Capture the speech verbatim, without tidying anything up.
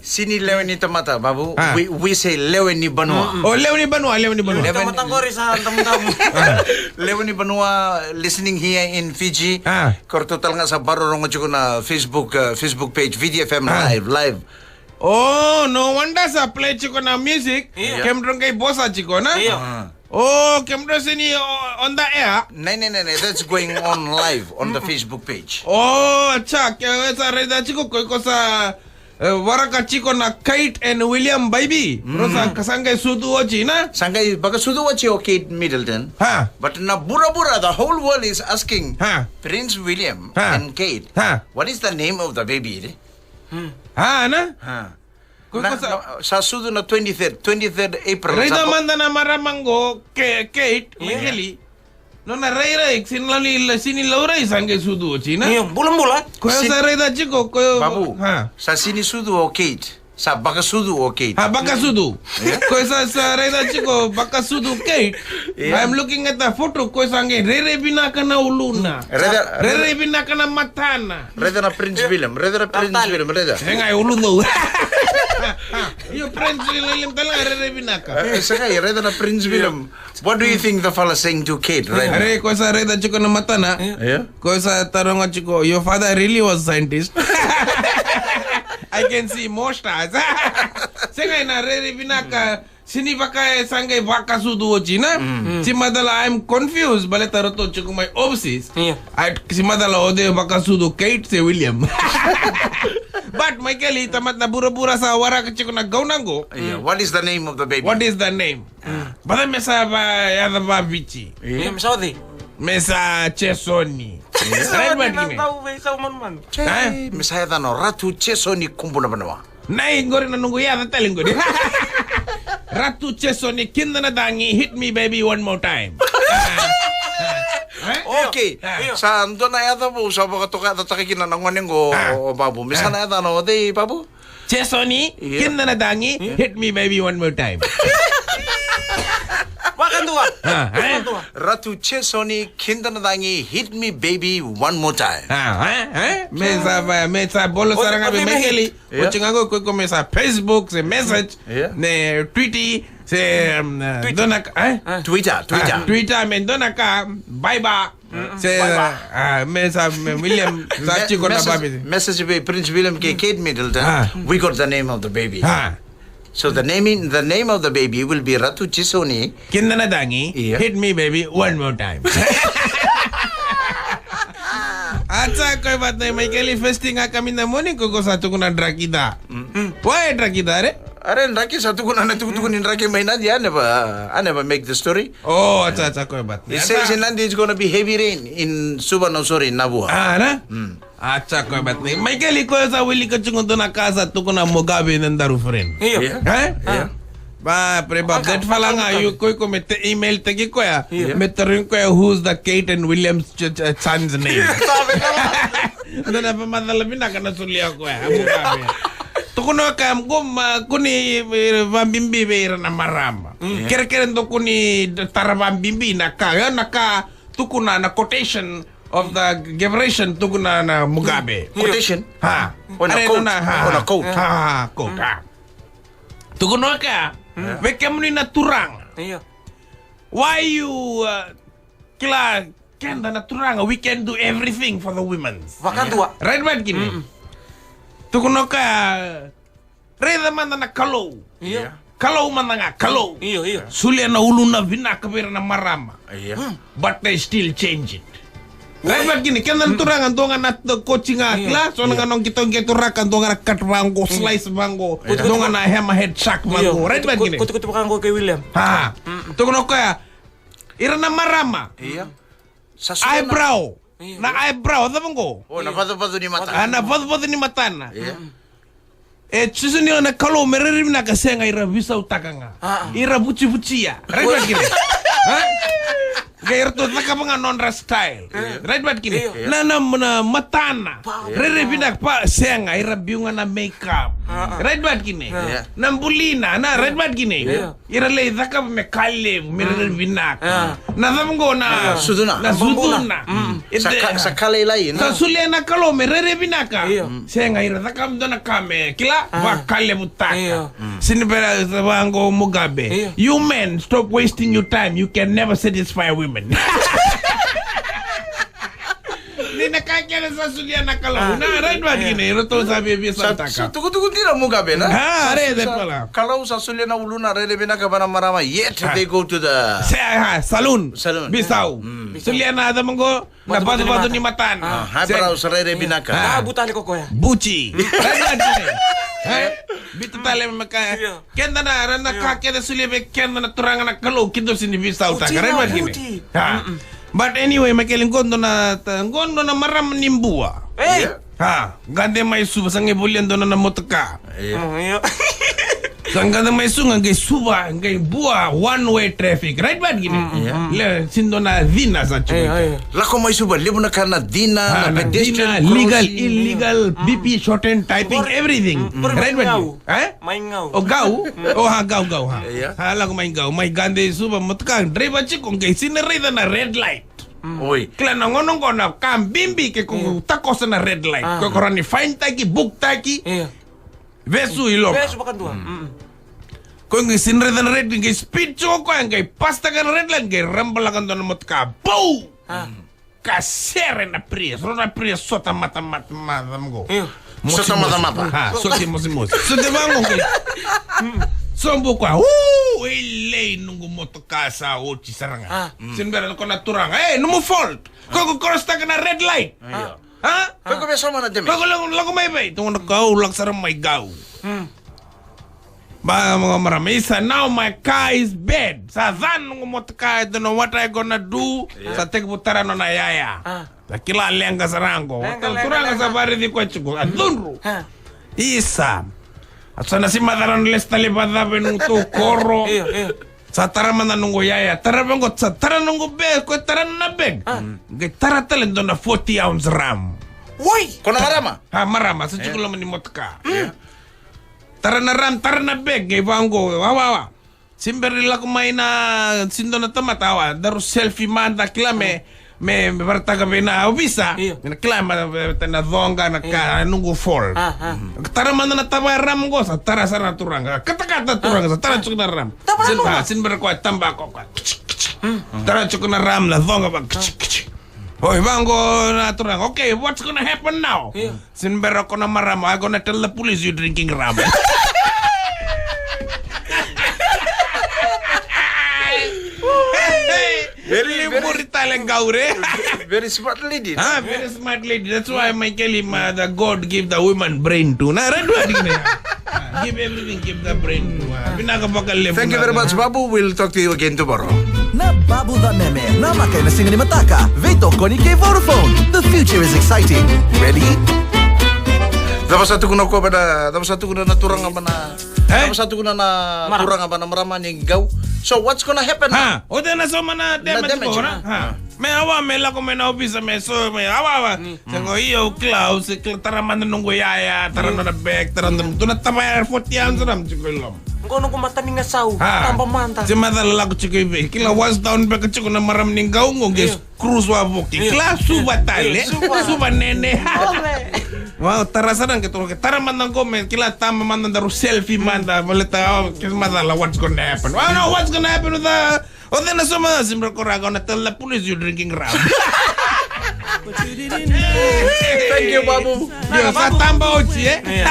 Sini lewe ni tamata, babu. Ah. We, we say lewe ni banua. O lewe ni banua, lewe ni banua. Lewe ni tamata qori sa damudamu. Lewe ni banua listening here in Fiji. Ah. Ko ratou tale ga sa vakarorogo tiko na Facebook, uh, Facebook page, V T F M live, live. Oh, no wonder sa play tiko na music. Io. Kemudrou qai vosa tiko na. Io. Ah. Oh, kemudrou sini on the air. Nei, nei, nei, nei. That's going on live on the Facebook page. Oh, acha, ke sa raica tiko ko iko sa, eh, waraka tiko na Kate and William, baby. Rau sa qai sucu oti na. Sa qai vakasucu oti o Kate Middleton. Ha. But na burabura, the whole world is asking Prince William and Kate, what is the name of the baby? Ha, na? Ha. Ko, na, ko sa, na, sa sucu na twenty-third, twenty-third April. Raica mada na marama qo, Ke-, Kate, Michael. Nona rairai, sini lau ni, sini laurai sa qai sucu oti na. Io, bulabula. Ko sa raica tiko, ko, babu, ha. Sa sini sucu o Kate. Sa vakasucu o Kate. Ha, vakasucu. Ko sa, sa raica tiko, vakasucu Kate. Io. I'm looking at the photo, ko sa qai rairai vinaka na uluna. Raica, rairai vinaka na matana. Raica na Prince William, raica na Prince William, raica. Sega, e ulu dou. Io, Prince William tale ga rairai vinaka. Eh, sega, raica na Prince William. What do you think the fella saying to Kate right now? Are, ko sa raica tiko na matana. Io. Ko sa taroga tiko, your father really was a scientist. I can see more stars. Sega, na rairai vinaka. Sini vaka e sa qai vakasucu oti na. Si macala, I'm confused. Baleta ratou tiko mai overseas. Io. Ai, si macala o cei vakasucu, Kate se William. But Michael, tamata na burabura sa waraka tiko na gauna qo. Io. What is the name of the baby? What is the name? Baleta me sa va, yaca va Viti. Io, me sa o cei? Me sa Jesoni. Right, Jesoni, Michael? Tau vei sau manumanu. Jesoni, me sa yaca na Ratu Jesoni Kubunavanua. Nei, qori na noqu yaca tale qori. Ratu Jesoni, kida na cagi, hit me baby one more time. Okay. Io. Sa dua na yaca vou sa vakatokayacataka kina na gone qo, o babu. Me sa na yaca na o cei, babu? Jesoni, kida na cagi, hit me baby one more time. Vakadua. Vakadua. Ratu Jesoni, kida na cagi, hit me baby one more time. Me sa va, me sa bolo sara ga vei Michael. Oti ga qo, ko iko me sa Facebook, se message, ne Twitter, se, um, dua na ka, eh? Twitter, Twitter. Twitter, me dua na ka, Viber, se, ah, me sa, me William, sa tiko na baby. Message vei Prince William kei Kate Middleton. We got the name of the baby. So the name, the name of the baby will be Ratu Jesoni. Kida na cagi, hit me baby one more time. Acha, koya vata na Michael, first thing I come in the morning, ko iko sa tukuna drakita. Why drakita, re? Are, draki sa tukuna na tukutuku ni draki mai Nadi, I never, I never make the story. Oh, acha, acha, koya vata. It says in Nadi it's gonna be heavy rain in Suva, no, sorry, Navua. Ah, na? Acha, koya vata. Michael, koya sa wilika tiko dua na ka sa tukuna Mugabe na daru friend. Io. Eh? Ba, pre, ba, that fella ga, io, ko iko me email taki koya. Me tarogi koya who's the Kate and William's ch-, ch-, son's name. Dua na vakamacala vinaka na solia koya, Mugabe. Tukuna o koya, qo, ma, kua ni, eh, vabibi vei ira na marama. Kerekere dou kua ni tara vabibi na ka, ya na ka tukuna na quotation of the Gebretion, tukuna na Mugabe. Quotation? Ha. Ona quote. Ona quote. Ha, quote, ha. Tukuna o koya, vei kemuni na turaga. Io. Why you, uh, kila keda na turaga, we can do everything for the women. Vakadua. Right, right, kini. Tukuna o koya, raica mada na Kalou. Io. Kalou mada ga, Kalou. Io, io. Solia na uluna vinaka vei ira na marama. Io. But they still change it. Right, but kini, keda na turaga, dua ga na koti ga kila, so na ga noqu kito qe turaka, dua ga na cut vaqo, slice vaqo, dua ga na hammerhead shark vaqo. Right, but kini. Kutukutu vaqo kei William. Ha. Tukuna o koya, ira na marama. Io. Eyebrow. Na eyebrow, cava qo? O, na vacuvacu ni matana. A, na vacuvacu ni matana. Io. E, Jisu ni na Kalou me rairai vinaka, sega, ira visautaka ga. Ira vucivucia. Rairai vinaka kina. Ha? Qai ratou cakava ga nodra style. Right, but kina. Io. Na, na, na matana. Rairai vinaka pa, sega, ira biu ga na makeup. Right, but kina. Io. Na bulina, na, right, but kina. Io. Ira lai cakava me ka levu, me rairai vinaka. Na cava qo na, sucuna. Na sucuna. Sa ka, sa ka lailai, na. Sa solia na Kalou me rairai vinaka. Io. Sega, ira cakava dua na ka me kila, vakalevutaka. Io. Sini bera sa vaqo Mugabe. Io. You men, stop wasting your time. You can never satisfy women. Ni na ka kece sa solia na Kalou. Na, right, but kina, iratou sa via, via sa, sa taka. Sa tukutuku dina Mugabe, na? Ah, sa, right, sa, right. Kalou sa solia na uluna rairai vinaka vei na marama, yet they go to the, sa, ah, saloon. Saloon. Bisau. Solia na cava qo? Na vacavaca ni matana. Ah, eyebrows rairai vinaka. Buci. Right, but kina. Eh? Biuta tale me ka. Io. Keda na, na ka kece solia vei keda na turaga na Kalou, keitou sini veisautaka. Right, but kina. But anyway, Michael, qo dua na, qo dua na marama ni Bua. Ei! Ha, qai mai Suva, sa qai volia dua na motoka. Io. Sa qai mai Suva, qai Suva, qai Bua, one way traffic. Right, but kina. Le, sini dua na cina sa tiko. Lako mai Suva, levu na ka na cina, na pedestrian crossing. Legal, illegal, B P, shorten, typing, everything. Right, but kina. Eh? Mai Gau. O Gau? O, ha, Gau, Gau, ha. Io. Ha, lako mai Gau. Mai qai Suva, motoka, draiva tiko, qai sini raica na red light. Oi. Kila na gauna qo na ka bibi ke ko takosa na red light. Ko, ko rawa ni fine taki, book taki. Io. Vesu i loma. Vesu vakadua. Ko qai sini raica na red light, qai speed tiko ko, qai pass taka na red light, qai rabalaka dua na motoka. Bau! Kasere na Prius, rau na Prius sota mata, mata, mata, mata qo. Io. Sota mata, mata. Ha, soti mosimosi. Soti vaqo qai. Sobu koya. Uu, elei noqu motoka sa oti sara ga. Sini bera ko na turaga. Ei, nomu fault. Ko, ko cross taka na red light. Io. Ha? Ko, ko via sauma na damage. Ko, ko lako, lako mai vei. Tukuna ko au lako sara mai Gau. Ba, mo marama, isa, now my car is bad. Sa ca noqu motoka, I don't know what I gonna do. Sa tekivu tara nona yaya. Sa kila leqa sara qo. Leqa, leqa, turaga sa vakaraitaki koya tiko. A cudru. Isa. A sa na si macala na lesu tale vacava e noqu tou koro. Io, io. Sa tara mada noqu yaya. Tara vaqo, sa tara noqu bag, ko tara na bag. Qai tara tale dua na forty ounce rum. Oi! Ko na marama? Ha, marama, sa tiko loma ni motoka. Tara na rum, tara na bag, qai vaqo, wa, wa, wa. Sini bera ni lako mai na, sini dua na tamata, wa, daru selfie mada, kila me, me, me vakaraitaka vei na ovisa. Io. Na kila ma, na coqa, na ka, noqu fault. Tara mada na tavaya rum qo, sa tara sara na turaga. Katakata turaga, sa tara tiko na rum. Sini bera koya taba ko koya. Tara tiko na rum, na coqa va. Oi, vaqo na turaga. Okay, what's gonna happen now? Io. Sini bera ko na marama, I gonna tell the police you drinking rum. Very, very, muri tale Gau re. Very smart lady. Ah, very smart lady. That's why Michael, ma, the God give the woman brain too. Na, red wedding na. Give everything, give the brain to her. Vinaka vakalevu. Thank you very much, Babu. We'll talk to you again tomorrow. Na Babu Caneme, na maka ena siga ni mataka, veitokoni kei Vodafone. The future is exciting. Ready? Cava sa tukuna ko vei na, cava sa tukuna na turaga vei na, cava sa tukuna na turaga vei na marama ni Gau. So what's gonna happen? Ha, o de na so mana damage ko na. Ha. Me awa, me lako mai na ovisa, me so, me awa, awa. Sa qo, io, au kila, au se kila, tara mada noqu yaya, tara nona bag, tara nona, dua na tavaya forty ounce rum tiko i loma. Qo noqu matanigasau, taba mada. Se macala lako tiko i vei. Kila, wash down beka tiko na marama ni Gau qo, qai cruise wavoki. Kila, Suva tale. Suva. Suva nene. Wa, tara sara qai toro, tara mada qo me, kila, taba mada daru selfie mada, baleta, o, ke macala, what's gonna happen? Wa, no, what's gonna happen with the O cei na soma, simi ra ko ra, gonna tell the police you drinking rum. Thank you, Babu. Io, sa taba oti, e? Io.